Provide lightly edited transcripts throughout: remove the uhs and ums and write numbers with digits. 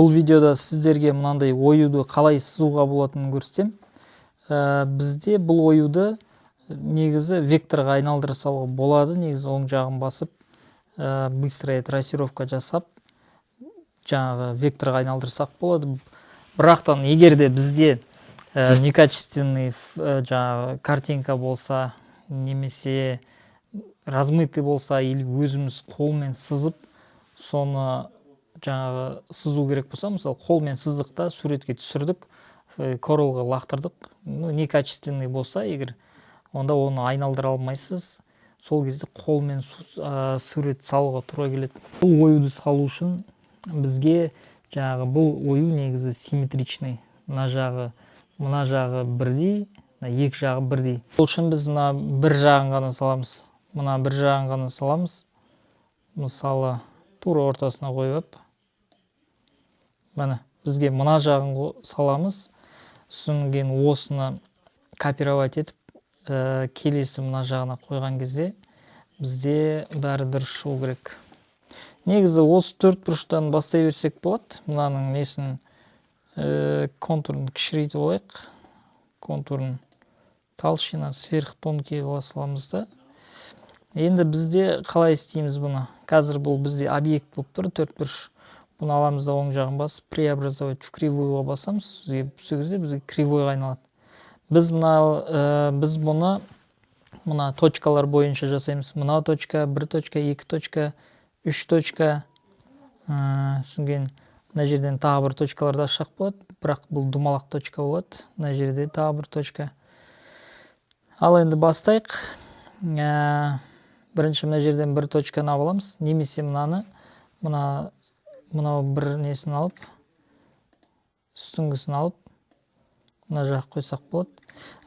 Бұл видеода сіздерге мынандай оюды қалай сызуға болатынын көрсетемін. Бізде бұл оюды негізі векторға айналдыра салуға болады. Негізі оң жағын басып, быстрая трассировка жасап, жаңағы векторға айналдырсақ болады. Бірақтан егер де бізде некачественный жаңағы картинка болса, немесе размытый болса, или өзіміз қолмен сызып, соны жаңағы сызу керек болса, мысалы, қолмен сыздық та, суретке түсірдік, Corel-ға лақтырдық, ну, некачественный болса егер, онда оны айналдыра алмайсыз. Сол кезде қолмен сурет салуға тура келеді. Бұл оюды салу үшін бізге жаңағы бұл ою негізі симметричный, мына жағы, мына жағы бірдей, мына екі жағы бірдей. Сол үшін біз мына бір жағын ғана саламыз, мына бір жағын ғана саламыз. Мысалы, тура ортасына қойып алып, міне, бізге мына жағын саламыз. Содан кейін осыны копировать етіп, келесі мына жағына қойған кезде бізде бәрі дұрыс шығу керек. Негізі осы төрт бұрыштан бастай берсек болады. Мынаның несін, контурын кішірейтіп алайық. Контурын толщина сверхтонкий қыла саламыз да. Енді бізде қалай істейміз бұны? Қазір бұл бізде объект болып тұр, төрт бұрыш. Бұны аламыз да, оң жағын басып, преобразовать в кривую ға басамыз. Сол кезде бізге кривой ға айналады. Біз мына біз бұны мына точкалар бойынша жасаймыз. Мына точка, бір точка, екі точка, үш точка, содан кейін мына жерден тағы бір точкаларды ашсақ болады, бірақ бұл домалақ точка болады. Мына жерде тағы бір точка. Ал енді бастайық. Бірінші мына жерден бір точканы алып аламыз, немесе мынаны, мына мынау бір несін алып, үстіңгісін алып, мына жаққа қойсақ болады.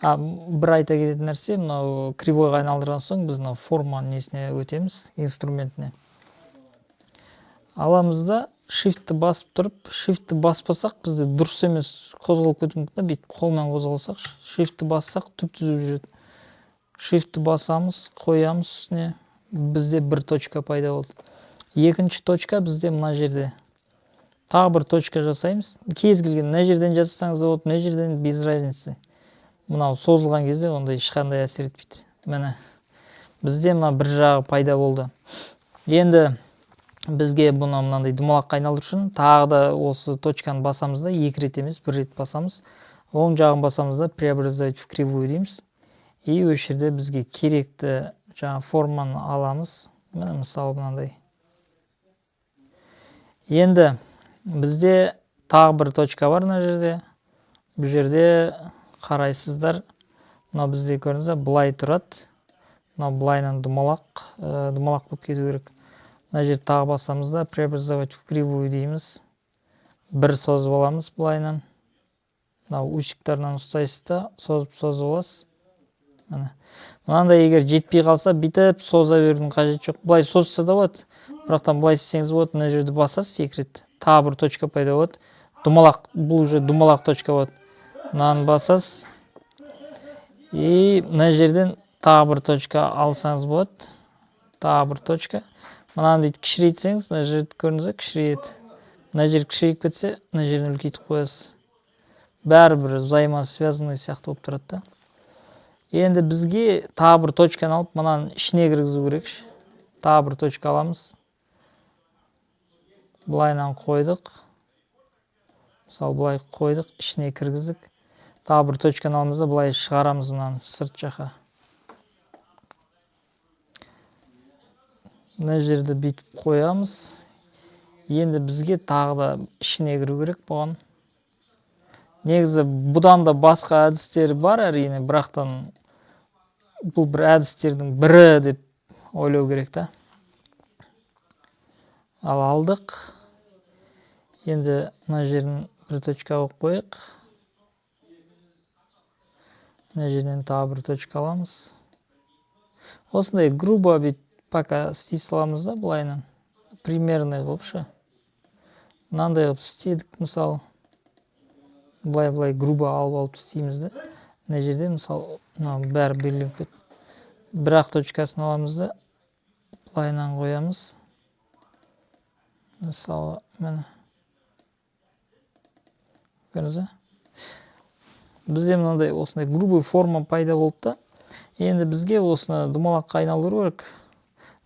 А бір айта кететін нәрсе, мынау кривой ға айналдырған соң, біз мынау форманың несіне өтеміз, инструментіне. Аламыз да, Shift ті басып тұрып, Shift ті баспасақ, бізде дұрыс емес қозғалып кетуі мүмкін да. Бүйтіп қолмен қозғалсақ, Shift ті бассақ, түп түзу жүреді. Shift ті басамыз, қоямыз үстіне, бізде бір точка пайда болды. Екінші точка бізде мына жерде. Тағы бір точка жасаймыз. Кез келген мына жерден жасасаңыз да болады, мына жерден, без разницы. Мынау созылған кезде ондай ешқандай әсер етпейді. Міне, бізде мына бір жағы пайда болды. Енді бізге бұны мынандай домалаққа айналдыру үшін тағы да осы точканы басамыз да, екі рет емес, бір рет басамыз. Оң жағын басамыз да, преобразовать в кривую дейміз. И осы жерде бізге керекті жаңа форманы аламыз. Міне, мысалы, мынандай. Енді бізде тағы бір точка бар мына жерде. Бұл жерде қарайсыздар, мынау бізде, көрдіңіз бе, былай тұрады. Мынау былайынан домалақ, домалақ болып кету керек. Мына жерді тағы басамыз да, преобразовать в кривую дейміз. Бір созып аламыз былайынан. Мынау усик тарынан ұстайсыз да, созып созып аласыз. Міне, мынандай егер жетпей қалса, бүйтіп соза берудің қажеті жоқ. Былай созса да болады, бірақтан былай істесеңіз болады. Мына жерді басасыз екі рет, тағы бір точка пайда болады, домалақ. Бұл уже домалақ точка болады. Мынаны басасыз и мына жерден тағы бір точка алсаңыз болады, тағы бір точка. Мынаны бүйтіп кішірейтсеңіз, мына жерді, көрдіңіз бе, кішірейеді. Мына жер кішірейіп кетсе, мына жерін үлкейтіп қоясыз. Бәрібір взаимосвязанный сияқты болып тұрады да. Енді бізге тағы бір точканы алып, мынаның ішіне кіргізу керек. Тағы бір точка аламыз, былайынан қойдық. Мысалы, былай қойдық, ішіне кіргіздік. Тағы бір точканы аламыз да, былай шығарамыз мынаны сырт жаққа. Мына жерді бүйтіп қоямыз. Енді бізге тағы да ішіне кіру керек бұған. Негізі бұдан да басқа әдістер бар, әрине, бірақтан бұл бір әдістердің бірі деп ойлау керек та. Ал алдық. Енді мына жерін бір точка қойып қояйық. Мына жерден тағы бір точка аламыз. Осындай грубо бүйтіп пока істей саламыз да, былайынан примерный қылып ше, мынандай қылып істедік. Мысалы, былай былай грубо алып алып істейміз да. Мына жерде, мысалы, мынау бәрі белгіленіп кетті. Бір ақ точкасын аламыз да, былайынан қоямыз. Мысалы, міне. Көрдіңіз бе? Бізде мынандай осындай грубый форма пайда болды да. Енді бізге осыны домалаққа айналдыру керек.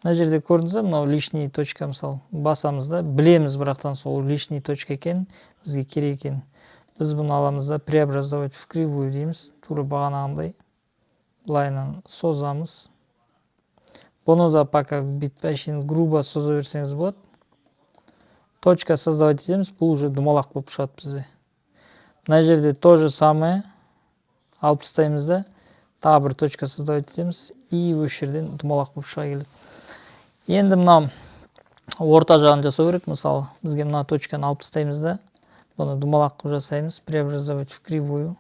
Мына жерде көрдіңіз бе, мынау лишний точка, мысалы, басамыз да, білеміз бірақтан сол лишний точка екенін, бізге керек екенін. Біз бұны аламыз да преобразовать в кривую дейміз, тура бағанағындай. Былайынан созамыз. Бұны да пока бүйтіп әшейін грубо соза берсеңіз болады. Точка создавать етеміз, бұл уже домалақ болып шығады бізде. Мына жерде то же самое алып тастаймыз да, тағы бір точка создавать етеміз и осы жерден домалақ болып шыға келеді. Енді мынау орта жағын жасау керек, мысалы, бізге мына точканы алып тастаймыз да, бұны домалақ қылып жасаймыз, преобразовать в кривую.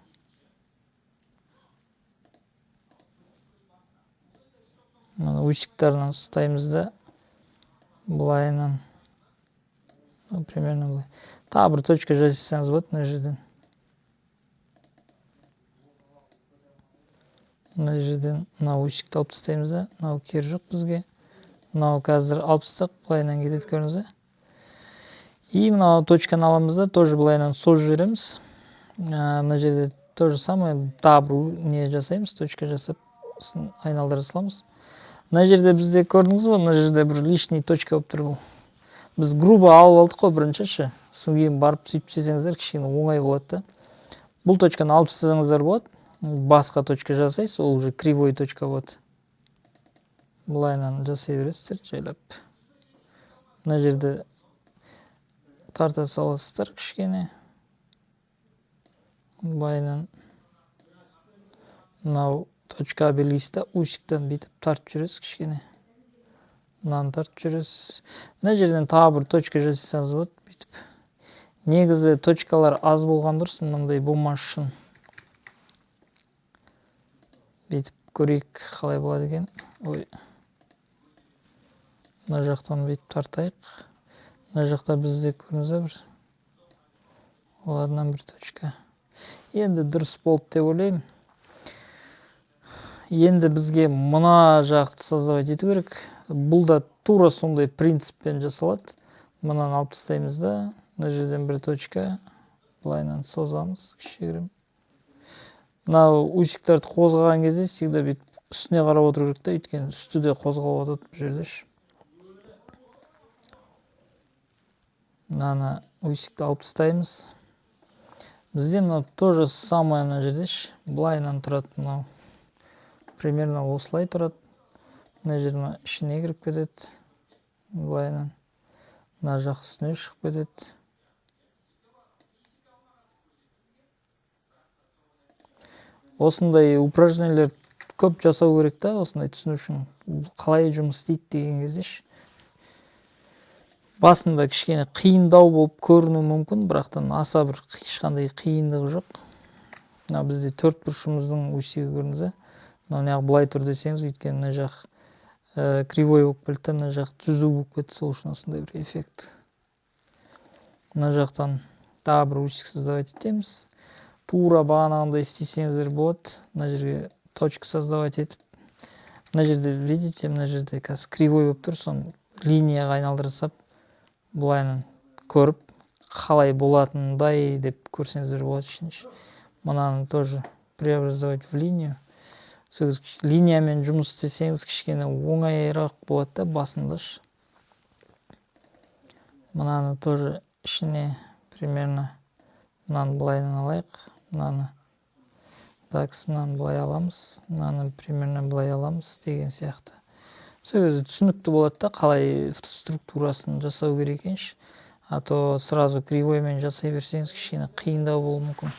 Мына усиктарынан ұстаймыз да, былайынан, примерно былай. Тағы бір точка жасасаңыз болады мына жерден. Мына жерден мына усикті алып тастаймыз да, мынау керегі жоқ бізге. Мынау қазір алып тастасақ, былайынан кетеді, көрдіңіз бе? И мынау точканы аламыз да, тоже былайынан созып жібереміз. Мына жерде то же самое, тағы бір не жасаймыз, точка жасап, сосын айналдыра саламыз. Мына жерде бізде көрдіңіз бе, мына жерде бір лишний точка болып тұр бұл. Біз грубо алып алдық қой бірінші ше. Содан кейін барып сөйтіп істесеңіздер кішкене оңай болады да. Бұл точканы алып тастасаңыздар болады. Басқа точка жасайсыз, ол уже кривой точка болады. Былайынан жасай бересіздер жайлап. Мына жерде тарта саласыздар кішкене. Былайынан мынау точка белгісі да усиктен бүйтіп тартып жүресіз кішкене. Мынаны тартып жүресіз. Мына жерден тағы бір точка жасасаңыз болады бүйтіп. Негізі точкалар аз болған дұрыс, мынандай болмас үшін. Бүйтіп көрейік қалай болады екен. Ой. Мына жақтан бүйтіп тартайық. Мына жақта бізде көрдіңіз бе бір олардан бір точка. Енді дұрыс болды деп ойлаймын. Енді бізге мына жақты создавать ету керек. Бұл да тура сондай принциппен жасалады. Мынаны алып тастаймыз да, мына жерден бір точка былайынан созамыз кішігірім. Мынау усиктарды қозғаған кезде всегда бүйтіп үстіне қарап отыру керек та, өйткені үсті де қозғалып жатады бұл жерде ше. Мынаны усикті алып тастаймыз. Бізде мынау то же самое мына жерде ше, былайынан тұрады мынау. Примерно осылай тұрады. Мына жер мына ішіне кіріп кетеді. Былайынан. Мына жақ үстіне шығып кетеді. Осындай упражнениелер көп жасау керек та, осындай түсіну үшін қалай жұмыс істейді деген кезде ше. Басында кішкене қиындау болып көрінуі мүмкін, бірақтан аса бір ешқандай қиындығы жоқ. Мына бізде төрт бұрышымыздың усигі көрдіңіз бе? Мынау неғып былай тұр десеңіз, өйткені мына жақ кривой болып кетті, мына жақ түзу болып кетті, сол үшін осындай бір эффект. Мына жақтан тағы бір усик создавать етеміз. Тура бағанағындай істесеңіздер болады. Мына жерге точка создавать етіп, мына жерде, видите, мына жерде қазір кривой болып тұр, соны линияға айналдыра салып, былайынан көріп, қалай болатындай деп көрсеңіздер болады ішін. Мынаны тоже преобразовать в линию. Сол кезде линиямен жұмыс істесеңіз кішкене оңайырақ болады да басында шы. Мынаны тоже ішіне примерно мынаны былайынан алайық, мынаны так, мынаны былай аламыз, мынаны примерно былай аламыз деген сияқты. Сол кезде түсінікті болады да, қалай структурасын жасау керек екенін ше. А то сразу кривоймен жасай берсеңіз кішкене қиындау болуы мүмкін.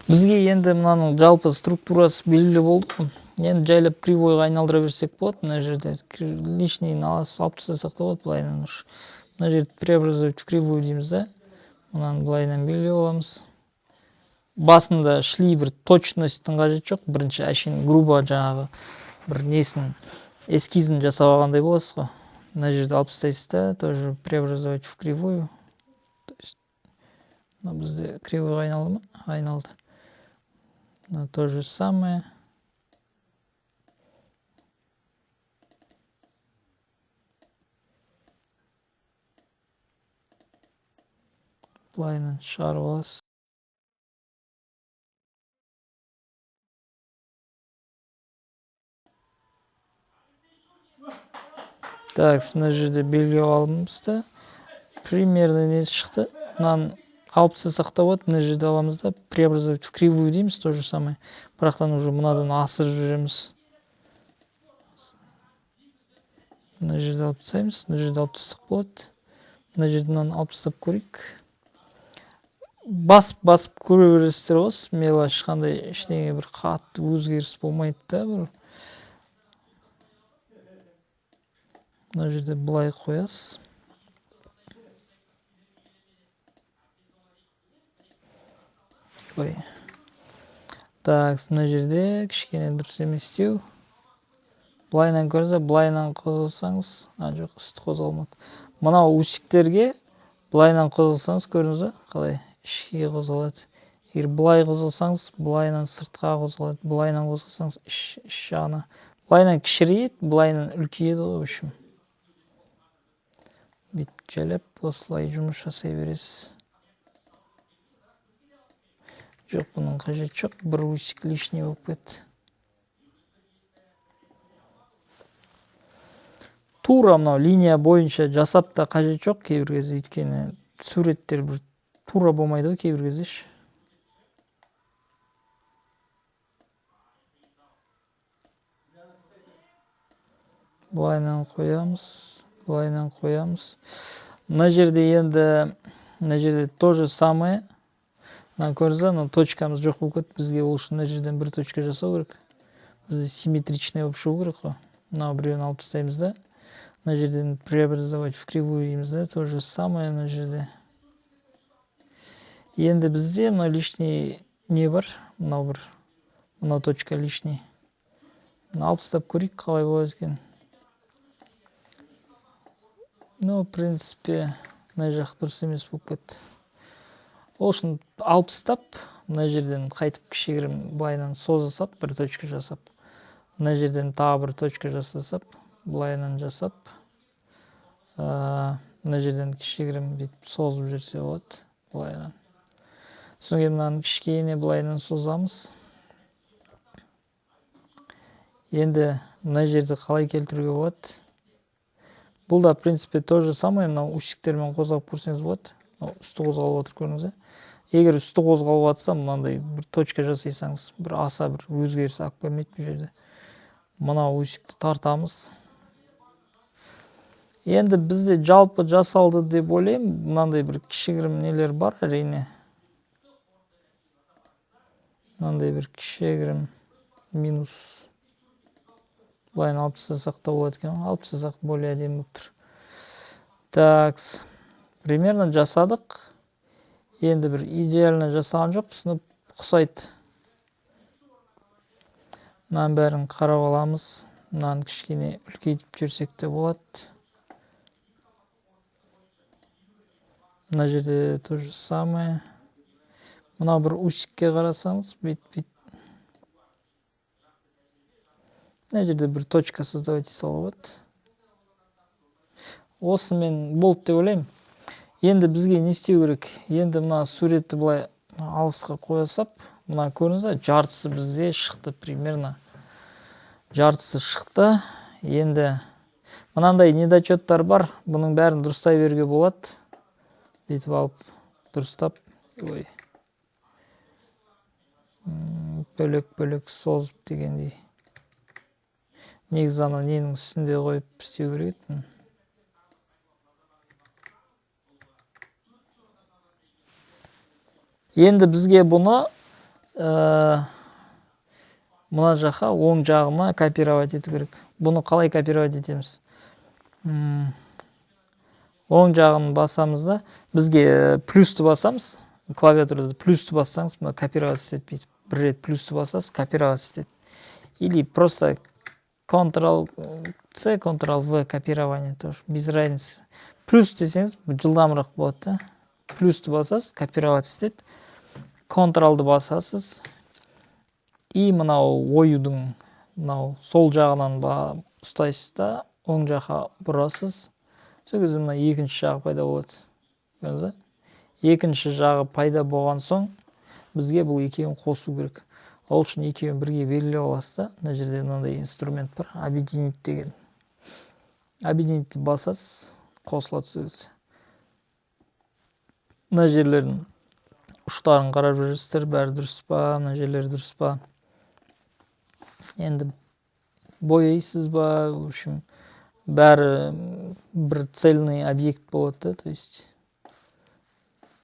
Бізге енді мынаның жалпы структурасы белгілі болды ғой. Енді жайлап кривойға айналдыра берсек болады. Мына жерде лишнийін алып тастасақ та болады былайынан уж. Мына жерді преобразовать в кривую дейміз да. Мынаны былайынан белгілеп аламыз. Басында шли бір точностьтің қажеті жоқ. Бірінші әшейін грубо жаңағы бір несін, эскизін жасап алғандай боласыз ғой. Мына жерді алып тастайсыз да, тоже преобразовать в кривую. То есть, мына бізде кривойға айналды ма? Айналды. Мына то же самое. Былайынан шығарып аласыз. Так, мына жерде белгілеп аламыз да, примерно несі шықты. Мынаны алып тастасақ та болады, мына жерде аламыз да, преобразовать в кривую дейміз, то же самое. Бірақтан уже мынадан асырып жүреміз. Мына жерде алып тастаймыз, мына жерде алып тастасақ болады. Мына жерде мынаны алып тастап көрейік. Басып-басып көре бересіздер ғой, смело, ешқандай ештеңе бір қатты өзгеріс болмайды да бір. Мына жерде былай қоясыз. Ой. Так, мына жерде кішкене дұрыс емес деу. Былайынан көріңіздер, былайынан қозғалсаңыз, жоқ, үсті қозғалмады. Мынау усиктерге былайынан қозғалсаңыз, көрдіңіз бе, қалай ішке қозғалады. Егер былай қозғалсаңыз, былайынан сыртқа қозғалады, былайынан қозғалсаңыз, іш жағына. Былайынан кішірейеді, былайынан үлкейеді ғой, в общем. Бүйтіп жайлап осылай жұмыс жасай бересіз. Жоқ, бұның қажеті жоқ, бір усик лишний болып кетті. Тура мынау линия бойынша жасап та қажет жоқ кейбір кезде, өйткені суреттер бір тура болмайды ғой кейбір кезде ше. Былайынан қоямыз, былайынан қоямыз. Мына жерде енді, мына жерде то же самое. Мына көрдіңіз ба, мына точкамыз жоқ болып кетті. Бізге ол үшін мына жерден бір точка жасау керек. Бізде симметричный болып шығу керек қой. Мынау біреуін алып тастаймыз да. Мына жерден преобразовать в кривую дейміз да, то же самое мына жерде. Енді бізде мына лишний не бар? Мынау бір, мынау точка лишний. Мына алып тастап көрейік, қалай болады екен. В принципе, мына жақ дұрыс емес болып кетті. Ол үшін алып тастап, мына жерден қайтып кішігірім былайынан соза сап, бір точка жасап, мына жерден тағы бір точка жасасап, былайынан жасап, мына жерден кішігірім бүйтіп созып жүрсе болады, былайынан. Содан кейін мынаны кішкене былайынан созамыз. Енді мына жерді қалай келтіруге болады? Бұл да, в принципе, то же самое, мынау усиктермен қозғалып көрсеңіз болады. Мынау үсті қозғалып отыр, көрдіңіз бе? Егер үсті қозғалып жатса, мынандай бір точка жасайсаңыз, бір аса бір өзгеріс алып келмейді бұл жерде. Мынау усикті тартамыз. Енді бізде жалпы жасалды деп ойлаймын. Мынандай бір кішігірім нелер бар әрине. Мынандай бір кішігірім минус. Былайын алып тастасақ та болады екен. Алып тастасақ более әдемі болып тұр. Такс. Примерно жасадық. Енді бір идеально жасаған жоқпыз, но ұқсайды. Мынаның бәрін қарап аламыз. Мынаны кішкене үлкейтіп жүрсек те болады. Мына жерде то же самое. Мынау бір усикке қарасаңыз, бүйтіп, бүйтіп. Мына жерде бір точка создавать ете салуға болады. Осымен болды деп ойлаймын. Енді бізге не істеу керек? Енді мына суретті былай алысқа қоя сап, мына көрдіңіз бе, жартысы бізде шықты примерно. Жартысы шықты. Енді мынандай недочеттар бар. Бұның бәрін дұрыстай беруге болады. Бүйтіп алып дұрыстап, ой. Бөлек-бөлек созып дегендей. Негізі ана ненің үстінде қойып істеу керек еді. Енді бізге бұны мына жаққа оң жағына копировать ету керек. Бұны қалай копировать етеміз? Оң жағын басамыз да, бізге плюсті басамыз. Клавиатурада плюсті бассаңыз, мына копировать етеді бүйтіп. Бір рет плюсті басасыз, копировать етеді. Или просто контрол С, контрол В копирование тоже, без разницы. Плюс десеңіз, жылдамырақ болады да. Плюсті басасыз, копировать етеді. Контролды басасыз. И мынау оюдың мынау сол жағынан ұстайсыз да, оң жаққа бұрасыз. Сол кезде мына екінші жағы пайда болады. Көрдіңіз бе? Екінші жағы пайда болған соң бізге бұл екеуін қосу керек. Ол үшін екеуін бірге белгілеп аласыз да, мына жерде мынандай инструмент бар, объединить деген. Объединить басасыз, қосылады сол кезде. Мына жерлердің ұштарын қарап жүресіздер, бәрі дұрыс па, мына жерлері дұрыс па. Енді бояйсыз ба, в общем, бәрі бір цельный объект болады да, то есть.